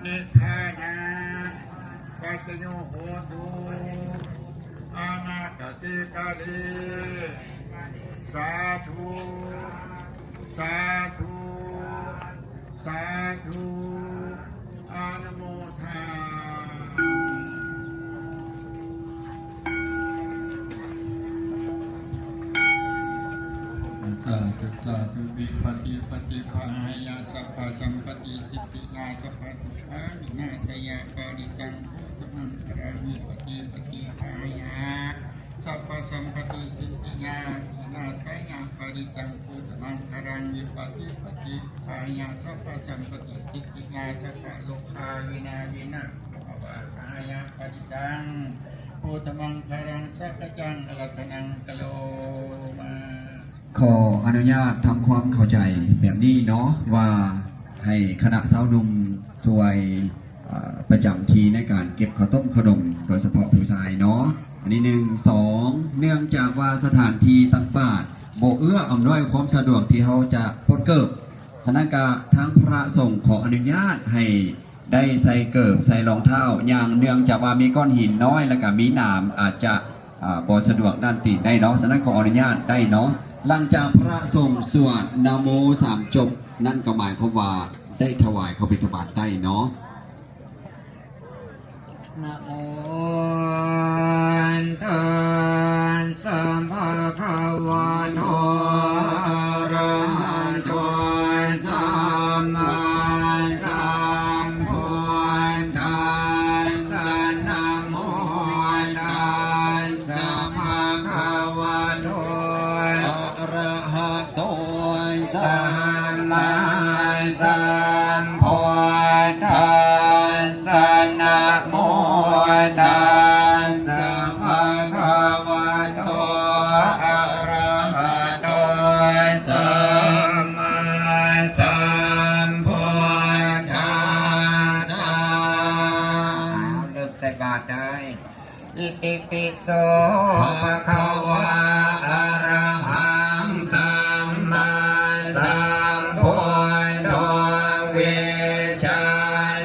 ນິທານາ ປັດຈະໂຍໂຫຕຸ ອະນາກະຕິກາລີ ສາທຸ ສາທຸ ສາທຸ ອະນຸໂມທາມິ ສາທຸ ສາທຸ ວິປະຕິປະຕິພາຫາຍະ ສັບພະສັມປະຕິສິດທິງາ ສັບພະທຸກຂາວິນາສະຍະ ປະລິດຕັງ ພຸດທະມັງຄາລັງ ວິປະຕິປະຕິພາຫາຍະ ສັບພະສັມປະຕິສິດທິງາ ວິນາສະຍະ ປະລິດຕັງ ພຸດທະມັງຄາລັງ ວິປະຕິປະຕິພາຫາຍະ ສັບພະສັມປະຕິສິດທິງາ ສັບພະໂລຄາວິນາ ວິນາ ພະວາຫາຍະ ປະລິດຕັງ ພຸດທະມັງຄາລັງ ສັກກະຈັງ ອະລັດຖະນັງ ກະໂລມາ. ຂໍອະນຸຍາດທຳຄວາມເຂົ້າໃຈແບບນີ້ເນາະ ວ່າໃຫ້ຄະນະຊາວໜຸ່ມຊ່ວຍ ເອີ ປະຈຳທີ່ໃນການເກັບເຂົ້າຕົ້ມເຂົ້າດົງ ໂດຍສະເພາະຜູ້ຊາຍເນາະ. ອັນນີ້ໜຶ່ງ ສອງ ເນື່ອງຈາກວ່າສະຖານທີ່ຕັກບາດບໍ່ເອື້ອອຳນວຍຄວາມສະດວກທີ່ເຮົາຈະປົດເກີບ, ສະນັ້ນກະທາງພະສົງຂໍອະນຸຍາດໃຫ້ ໄດ້ໃສ່ເກີບໃສ່ລອງເທົ້າຍ່າງ ເນື່ອງຈາກວ່າມີກ້ອນຫີນນ້ອຍ ແລ້ວກະມີໜາມ ອາດຈະ ອາ ບໍ່ສະດວກດ້ານຕີນໄດ້ເນາະ. ສະນັ້ນຂໍອະນຸຍາດໄດ້ເນາະ. ຫຼັງຈາກພະສົງສວດນະໂມສາມຈົບ ນັ້ນກໍໝາຍຄວາມວ່າໄດ້ຖວາຍເຂົ້າບິນທະບາດໄດ້ເນາະ. ນະໂມຕັດສະ ພະຄະວະໂຕ ອະຣະຫະໂຕ ສຳມາສຳພຸດທັດສະ ນະໂມຕັດສະ ພະຄະວະໂຕ ອະຣະຫະໂຕ ສຳມາສຳພຸດທັດສະ ນະໂມຕັດສະ ພະຄະວະໂຕ ອະຣະຫະໂຕ ສຳມາສຳພຸດທັດສະ. ເລີ່ມໃສ່ບາດໄດ້. ອິຕິປິໂສ ພະຄະວາ ອະຣະຫັງ ສຳມາສຳພຸດໂທ ວິຊາ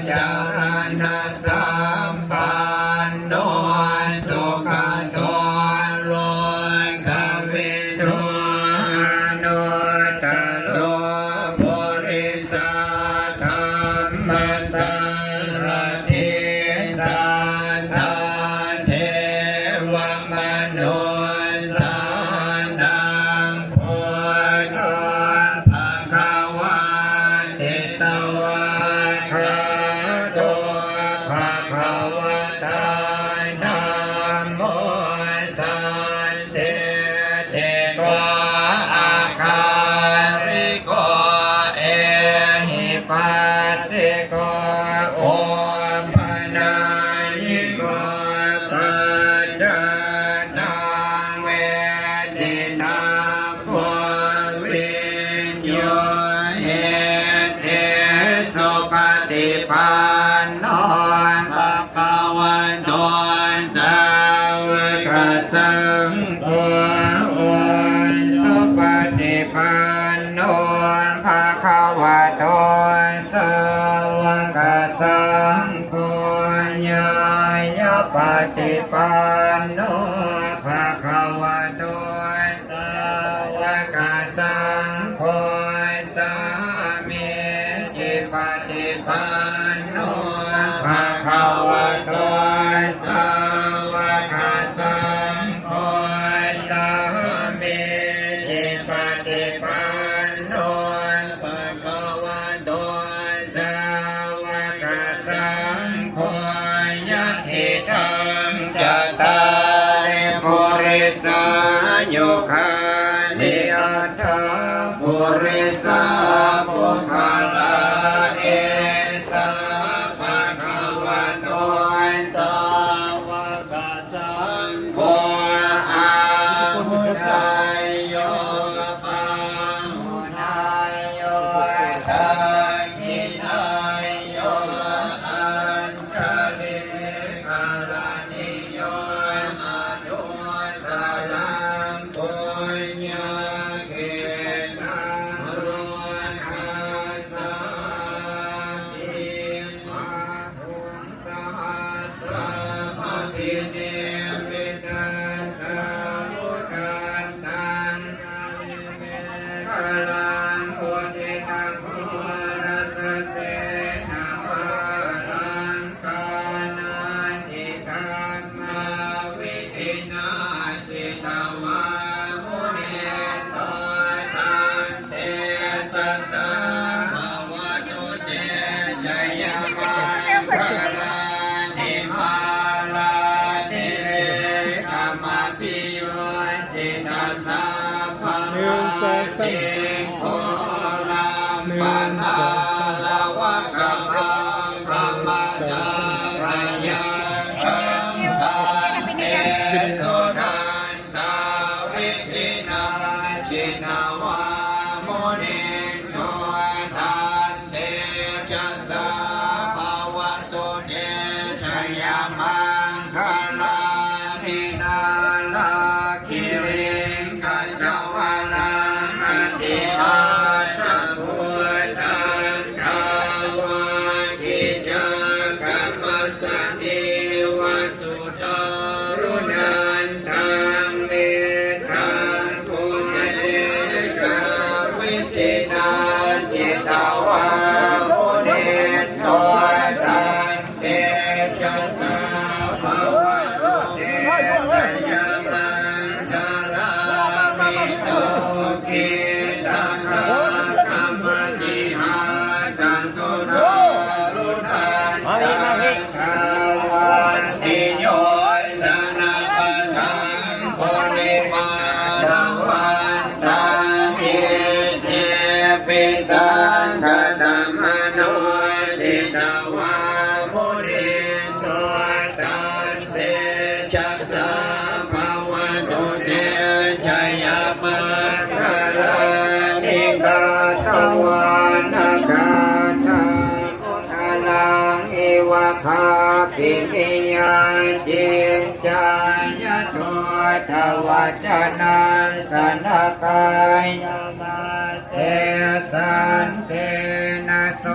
ຈາລະນະສຳປັນໂນ ສຸກະໂຕ ໂລກະວິທູ ອະນຸດຕະໂລ ປຸລິສະທຳມະສາລະ ທິ ສັດທາເທວະມະນຸດສານັງ ພຸດໂທ ພະຄະວາ ຕິສະວາຄາໂຕ ພະຄະວະຕາ ທຳໂມ ສັນ ທິຕິໂກ ອາຄາລິໂກ ເອຫິປັດສິໂກ ໂອປະນາຍິໂກ ປັດຈາຕັງ ເວທິຕັງ ໂຄ ວິນໂຍ ເອເຕ ສຸປະຕິປັນໂນ ພະຄະວະໂຕ ສາວະກະສັງໂຄ ສຸປະຕິປັນໂນ ພະຄະວະໂຕ ສາວະກະສັງໂຄ ຍາຍະປະຕິປັນໂນ ພະຄະວະໂຕ ສາວະກະສັງໂຄ ສາມີຈິປະຕິປັນໂນ ພະຄະວະໂຕ ສາວະກະສັງໂຄ ສາມີຈິປະຕິປັນໂນ ພະຄະວະໂຕ ສາວະກະສັງໂຄ ຍະທິທັງ ຈະຕາລິ ປຸລິສາຍຸຄານິ ອັດຖະ ປຸລິສະ ປຸກຄະລາ ເອສະ ตวามุนินโท ตันเตชะสะภะวะตุเตชะยะมังคะลานิ กาตะวานะกาถา มุทะลังอิวะคาปินิยา จินจายะโททะวะจนังสะนะกายะ เตสันเตนะโส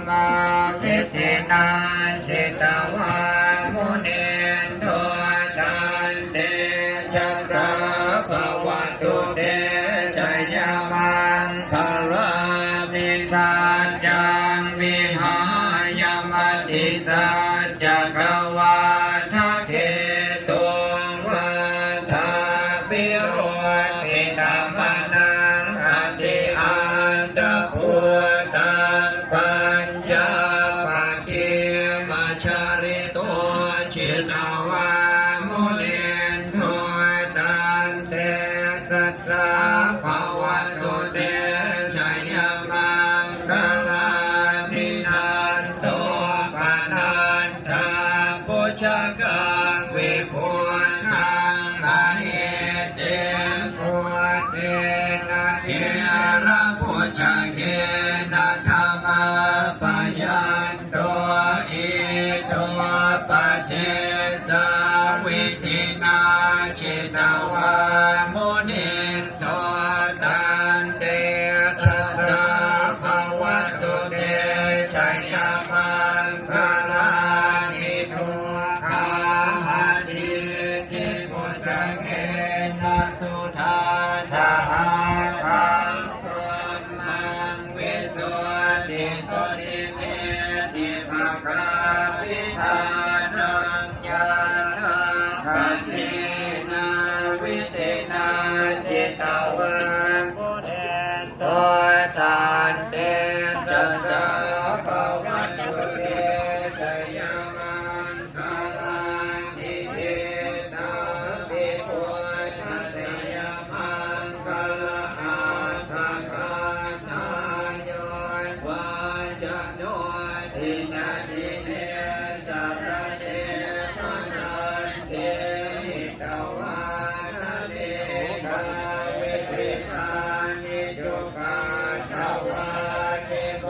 มาวิตินา จิตวามุนินโท ตันเตชะสะภะวะตุเตชะยะมังคะลามิ สัจจังวิหายะมติสัจจะกะวาทะเกตุง วัฏฐาภิโรปิตะมะนัง อติอันตะภูตัง ปัญญาปะจิมมะจาริโต จิตวามุนินโท ตันเตชะสะภะวะตุเตชะยะมังคะลานิ นันโทปะนัน ทา ภุจจะกังวิภุตตัง มะหิทธิ พุทเทนะเถระภุจจะเกนะ ธะมะปะยันโต อิทธุปะเดสะวิธินา จิตวามุนิน โท ตันเตชะสะภะวะตุเตชะยะมังคะลานิ ทุกขาทิฏฐิภุจจะเกนะ สุทัฏฐะหะรัง พรหมัง วิสุทธิสุทธิ ปิติภะคะ วิธานัง ญาณะคตินา วิตินา จิตวามุนินโท ตันเตชะสะภะวะตุเตชะยะมังคะลานิ อิตาปิ พุทธัสสะยะ มังคะລະອັດຖະກາຖາໂຍ ວາຈະໂນ ດິນະດິເນ ສະລະເນ ພະສັນຕິ ຫິຕະວາ ນະເນກາວິວິທານິ ຈຸກາດຖະວານິ ໂມ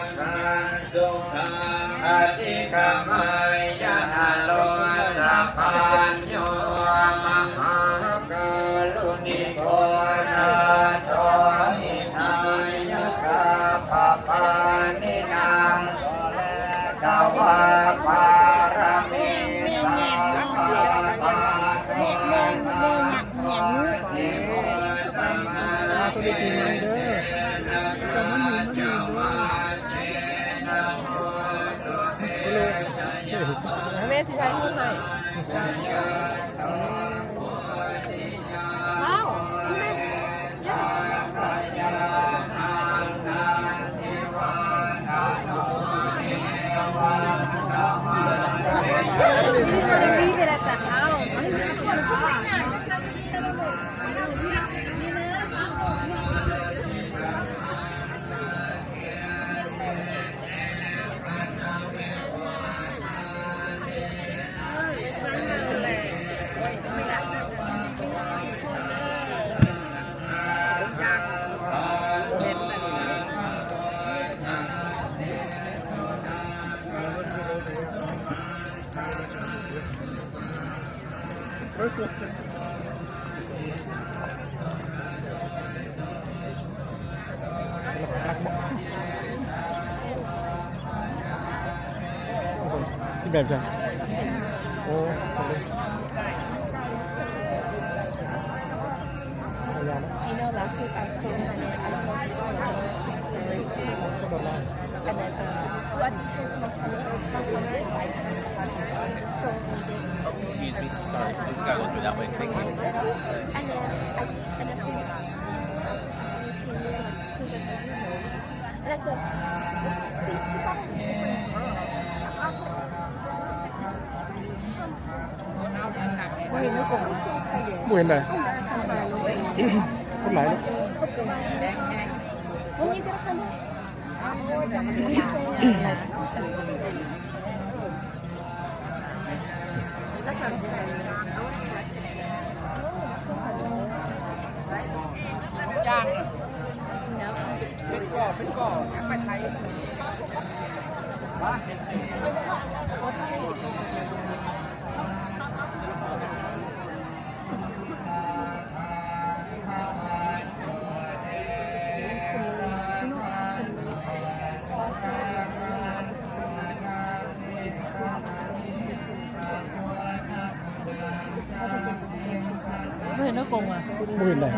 ກຂັງ ສຸຂັງ ອະທິກຳມະຍະ ນະໂລ ສະປັນໂຍ ມະຫາກາລຸນິໂກ ນາໂຖ ຫິຕາຍະ ສັບພະປານິນັງ ຕະວາ ປາຣະມີ ສັບພະ ປາໂຕ ສາໂຄ ຕິມຸດຕະມະ ເຕນະ ສະຈະວາ ເຈນະ ໂຫຕຸ ເຕຈະຍະ ແມ່ຊິຖ່າຍຮູບໃຫ້ ວ້າວ ທີ່ແບບຈັ່ງ ໂອ້ I know last week I saw my name. I don't know if you saw it. And then, um, what did you guys want to do? So we did. Oh, excuse me. Sorry. Just gotta go through that way. Thank you. And then I just end up saying, and I said, ບໍ່ເຫັນໃດ ຄົນຫຼາຍເນາະ. บ่เห็นหน้ากงว่ะ บ่เห็นเลย